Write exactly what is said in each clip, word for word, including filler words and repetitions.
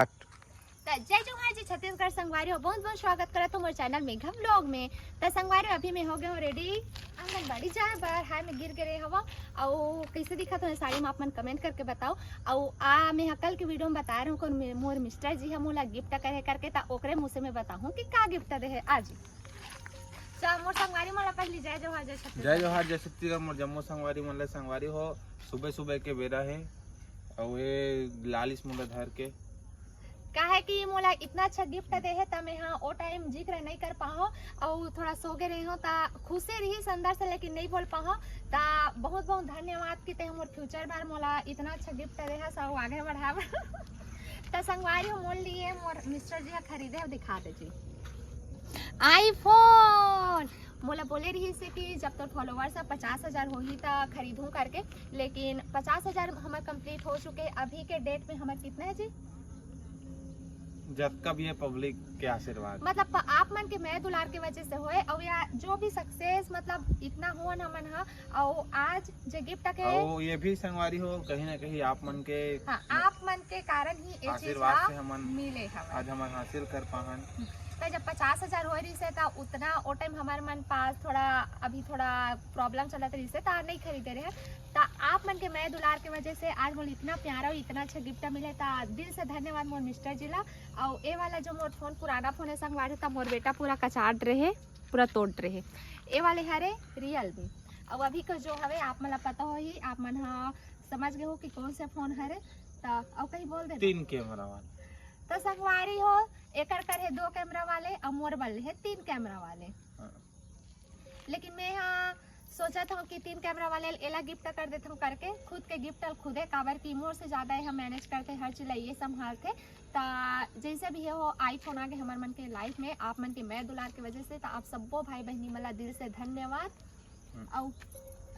त जय जोहार जी छत्तीसगढ़ संगवारी हो, बहुत बहुत स्वागत करत हो मोर चैनल मेघा व्लॉग में। त संगवारी, अभी मैं हो गए हूँ रेडी आंगनबाड़ी जाए बर। हाय, मैं गिर गे रहे हवा, अउ कैसे दिखत हो साड़ी में, आप मन कमेंट करके बताओ। अउ आ मैं ह कल के वीडियो में बताए रहूँ, कौन मे-, मोर मिस्टर जी ह मोला गिफ्ट करे करके, त ओकरे मुँह से मैं बताहूँ कि का गिफ्ट दे हे आज। चल मोर संगवारी मन ला पहली जय जोहार, जय छत्तीसगढ़। जय जोहार, जय छत्तीसगढ़। मोर जम्मो संगवारी मन ला, संगवारी हो, सुबह सुबह के बेरा हे, अउ ये लालिस मोला धर के। काहे कि मोला इतना अच्छा गिफ्ट दे हे, त मैं हा ओ टाइम जिक्र नहीं कर पाहो, अउ थोड़ा सो गे रही हूँ, त खुशी रही अंदर से, लेकिन नहीं बोल पाहो। त बहुत बहुत धन्यवाद कि ते मोर फ्यूचर बार मोला इतना अच्छा गिफ्ट दे हस, अउ आगे बढ़ाब। त संगवारी हो, मोर लिए मोर मिस्टर जी ह खरीदे हे, दिखा दे जी, आईफोन। मोला बोले रही से कि जब तोर फॉलोअर्स ह पचास हजार होही त खरीदूँ करके, लेकिन पचास हजार हमर कंप्लीट हो चुके। अभी के डेट में हमर कितना है जी? जतका भी है पब्लिक के आशीर्वाद। मतलब प-, आप मन के मया दुलार के वजह से होए, अउ या जो भी सक्सेस, मतलब इतना होन हमन ह, अउ आज जे गिफ्ट के अउ ये भी संगवारी हो, कहीं ना कहीं आप मन के हाँ, आप मन के कारण ही ये चीज आशीर्वाद हा से हमन मिले हवय। आज हमन हासिल कर पाहन। त जब पचास हजार होए रहिस हे, त उतना ओ टाइम हमर मन पास थोड़ा, अभी थोड़ा प्रॉब्लम चलत रहिस हे, त नहीं खरीदे रहे। त आप मन के मया दुलार के वजह से आज मोला इतना प्यारा अउ इतना अच्छा गिफ्ट मिले, त दिल से धन्यवाद मोर मिस्टर जी ला। अउ ए वाला जो मोर फोन, पुराना फोन है संगवारी, त मोर बेटा पूरा कचाट रहे, पूरा तोड़ रहे। ए वाले हरे रियलमी। अउ अभी का जो हवे, आप मन ला पता होही, आप मन ह समझ गए हो कि कौन से फोन हरे। त अउ कहीं बोल दे तीन कैमरा वाला। त संगवारी हो, एकर कर हे दो कैमरा वाले, अउ मोर बल हे तीन कैमरा वाले। हाँ। लेकिन मैं हा सोचत हूँ कि तीन कैमरा वाले एला गिफ्ट कर देत हूँ करके, खुद के गिफ्ट ल खुदे, काबर कि मोर से ज्यादा ये मैनेज करथे, हर चीज ला ये संभालथे। त जैसे भी हो, आईफोन आगे हमर मन के लाइफ में, आप मन के मया दुलार के वजह से। त आप सब्बो भाई बहिनी मन ला दिल से धन्यवाद। हम्म। अउ,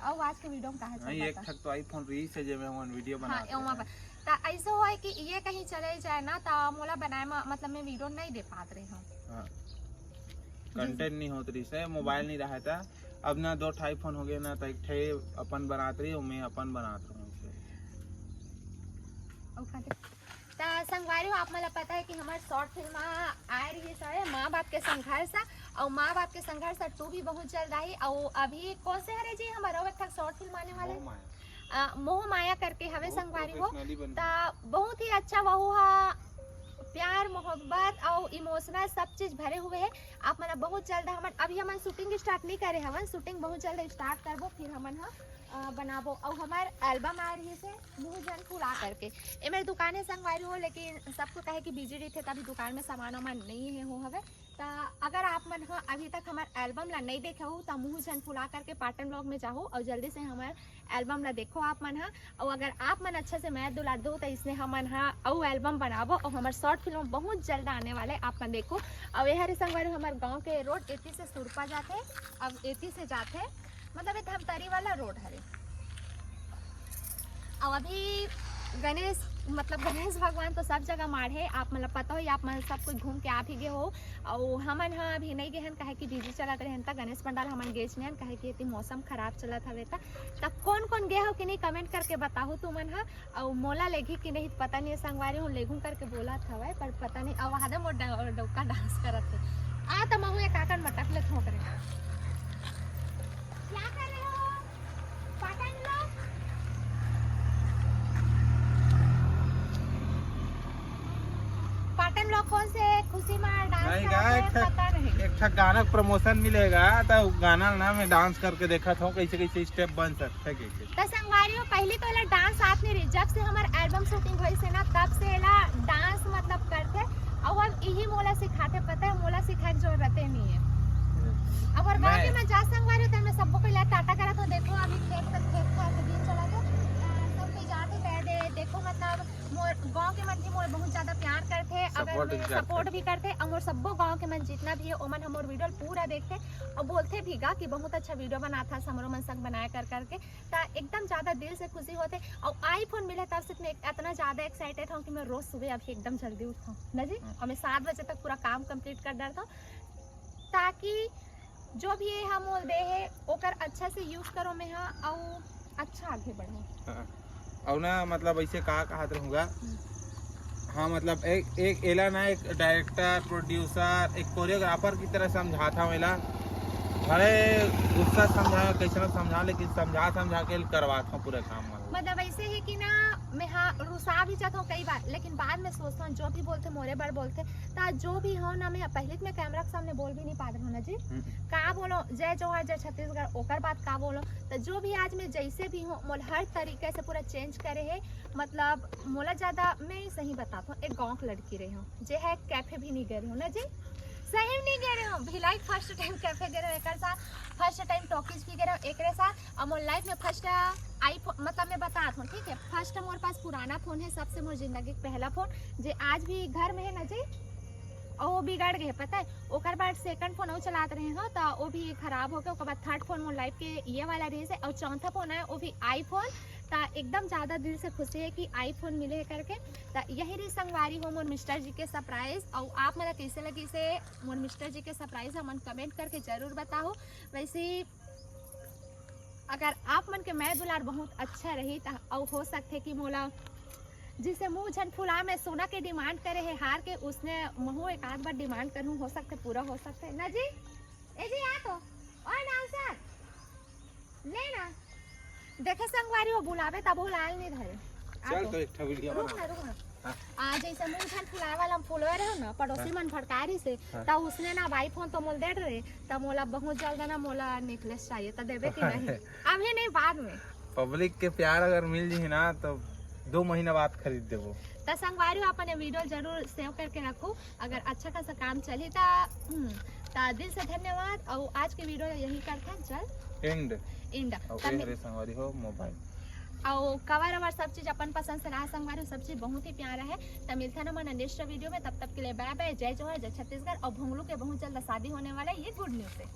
अउ आज के वीडियो में कहा नहीं, एक ठक तो आईफोन रहिस हे, जेमे हमन वीडियो हाँ, बनात एमा रहे। त ऐसे होए कि ये कहीं चले जाए ना, त मोला बनाए में, मतलब, मैं वीडियो नहीं दे पात रहे हूँ। हाँ। कंटेंट नहीं होत रहिस हे, मोबाइल नहीं रहा था। अब ना दो ठो आईफोन हो गए ना, त एक ठे अपन बनात रही, मैं अपन बनात रहूँ इसे। अउ खाते त संगवारी हो, आप मन ला पता है कि हमार शॉर्ट फिल्म आए रही है माँ बाप के संघर्ष, अउ माँ बाप के संघर्ष टू भी बहुत जल्द आई। अउ अभी कौन से हरे जी हमारा एक ठक शॉर्ट फिल्म आने वाले? मोह माया। अ, मोह माया करके हवे बहुत संगवारी हो। प्रोफेशनली बन त बहुत ही अच्छा वहू हा, प्यार, मोहब्बत अउ इमोशनल सब चीज भरे हुए है। आप मन ला बहुत जल्द हमन, अभी हमन शूटिंग स्टार्ट नहीं करे हवन, शूटिंग बहुत जल्द स्टार्ट करबो, फिर हमन ह, अ, बनाबो। अउ हमार एल्बम आ रही से मुँह जन फुला करके। ए मेरे दुकान है संगवारी हो, लेकिन सबको कहे कि बिजी रहिथे, तभी दुकान में सामान वामान नहीं है हो हवे। त अगर आप मन ह अभी तक हमार एल्बम ला नहीं देखे हो, त मुँह जन फुला करके पाटन ब्लॉग में जाहू अउ जल्दी से हमार एल्बम ला देखो आप मन ह। अउ अगर आप मन अच्छा से मया दुलार दो, त इसने हमन ह अउ एल्बम बनाबो अउ हमार शॉर्ट फिल्म बहुत जल्द आने वाले, आप मन देखो। अउ ये हरे संगवारी, हमार गाँव के रोड एती से सुरपा जाथे, अब एती से जाथे, मतलब ये धमतरी वाला रोड हरे। अउ अभी गणेश, मतलब गणेश भगवान तो सब जगह माढ़े, आप मन ला पता हो, आप मन सब कोई घूम के आ भी गए हो। अउ हमन ह अभी नहीं गए हन, काहे कि बिजी चलत रहे हन, त गणेश पंडाल हमन गेच नहीं हन, काहे कि एती मौसम खराब चलत हवे। त, त कौन कौन गए हो कि नहीं, कमेंट करके बताहू तुमन ह। अउ मोला लेगी कि नहीं, पता नहीं, संगवारी हो, लेगू करके बोलत हवय, पर पता नहीं। अउ आदम वो ड-, डौका डांस करत हे। आ, त महू एक आकन मटक ले ठोक रहे। क्या कर रहे हो? पाटन लोग? पाटन लोग कौन से खुशी में डांस नहीं, करत गा, हे, एक ठक, पता नहीं। एक ठक गाना के प्रमोशन मिलेगा, त गाना ना मैं डांस करके देखत हूँ, कैसे कैसे स्टेप बन सकता है, कैसे। त संगवारी हो, पहली तो एला डांस आत नहीं रही, जब से हमार एल्बम शूटिंग होइस हे ना, तब से एला डांस मतलब करथे, अउ अब इही मोला सिखाथे, पता है, मोला सिखाए के जरूरते नहीं है। अब और गाँव मैं के मैं जा संगवारी हो, त मैं सबको पहले टाटा करत हूँ। देखो, अभी खेत तक, खेत खार के दिन चला गया, अ, सब कोई जाते कह दे, देखो, मतलब, मोर गाँव के मन भी मोर बहुत ज्यादा प्यार करथे, अगर सपोर्ट मैं भी करथे। सपोर्ट भी करथे, अउ मोर सब्बो गाँव के मन जितना भी है, ओमन हमर वीडियो पूरा देखथे अउ बोलथे भी गा कि बहुत अच्छा वीडियो बनाथस, हमरो मन संग बनाया कर करके। त एकदम ज्यादा दिल से खुशी होथे। अउ आईफोन मिले तब से मैं इतना ज्यादा एक्साइटेड हूँ कि मैं रोज सुबह अभी एकदम जल्दी उठूँ ना जी, हाँ। अउ मैं सात बजे तक पूरा काम कंप्लीट कर डालता हूँ, ताकि जो भी ये हम मोल दे हे, ओकर अच्छा से यूज करो मैं हा, अउ अच्छा आगे बढ़ो। हाँ। अउ ना, मतलब, ऐसे का कहत रहूँगा, हम्म। हाँ, मतलब एक एक एला ना, एक डायरेक्टर, प्रोड्यूसर, एक कोरियोग्राफर की तरह समझात हवं एला। भले गुस्सा समझावे, कैसे समझा, लेकिन समझा समझा के करवात हवं पूरे काम मन। मतलब ऐसे है कि ना, मैं हाँ रुसा भी जाता हूँ कई बार, लेकिन बाद में सोचता हूँ जो भी बोलते मोरे बर बोलते। ता जो भी हो ना, मैं पहले तो मैं कैमरा के सामने बोल भी नहीं पात रहूँ ना जी। हम्म। का बोलो, जय जोहार, जय छत्तीसगढ़, ओकर बाद का बोलो। तो जो भी आज मैं जैसे भी हूँ, मोल हर तरीके से पूरा चेंज करे है। मतलब मोला ज्यादा, मैं सही बताता हूँ, एक गाँव की लड़की रही हूँ, जे है कैफे भी नहीं गए रही हूँ ना जी, सही में नहीं गए रही हूँ। भिलाई फर्स्ट टाइम कैफे गए रही हूँ एक साथ, फर्स्ट टाइम टॉकीज भी गए रही हूँ एक साथ। और मोर लाइफ में फर्स्ट आईफोन, मतलब मैं बता हूँ, ठीक है, फर्स्ट मोर पास पुराना फोन है, सबसे मोर जिंदगी का पहला फोन, जे आज भी घर में है ना जी, और वो बिगड़ गए, पता है। ओकर बाद सेकंड फोन वो चलात रहे हो, तो वो भी खराब हो गया। ओकर बाद थर्ड फोन मोर लाइफ के ये वाला रहे से, और चौथा फोन है, वो भी आईफोन। ता एकदम ज्यादा दिल से खुशी है कि आईफोन मिले है करके। ता यही रही संगवारी हो मोर मिस्टर जी के सरप्राइज। और आप मन ला कैसे लगी से मोर मिस्टर जी के सरप्राइज, हमन कमेंट करके जरूर बताओ। वैसे ही अगर आप मन के मैं दुलार बहुत अच्छा रही, ता और हो सकते कि मोला जिसे मुंह झन फुला में सोना के डिमांड करे है हार के, उसने महू एक आध बार डिमांड करूँ, हो सकते पूरा हो सकते ना जी। ए जी, आ तो, ओए डांसर, ले ना। देखे संगवारी, वो बुलावे तब वो लाल नहीं धरे। आ चल तो। तो एक ठा वीडियो रुक बना। ना, रुक ना। हाँ। आ, जैसे मुंह झन फुलाए वाला हम फुलवे रहे ना, पड़ोसी हाँ। मन भड़कारी से, हाँ। तब उसने ना आईफोन तो मोल दे रहे, तब मोला बहुत जल्द ना मोला नेकलेस चाहिए, तो देवे कि नहीं? अभी नहीं, बाद में। पब्लिक के प्यार अगर मिल जाही ना, तो दो महीना बाद खरीद देबो। तो संगवारी हो, अपन ये वीडियो जरूर सेव करके रखो। अगर अच्छा खासा काम चली ता, हम्म, ता दिल से धन्यवाद। और आज के वीडियो यही करते हैं, चल एंड। एंड। और तब ये रे संगवारी हो मोबाइल। और कवर अवर सब चीज अपन पसंद से रहा संगवारी हो, सब चीज बहुत ही प्यारा है। तो मिलता ना मन नेक्स्ट वीडियो में, तब तक के लिए बाय बाय, जय जोहार, जय छत्तीसगढ़। और भोंगलू के बहुत जल्द शादी होने वाला है, ये गुड न्यूज है।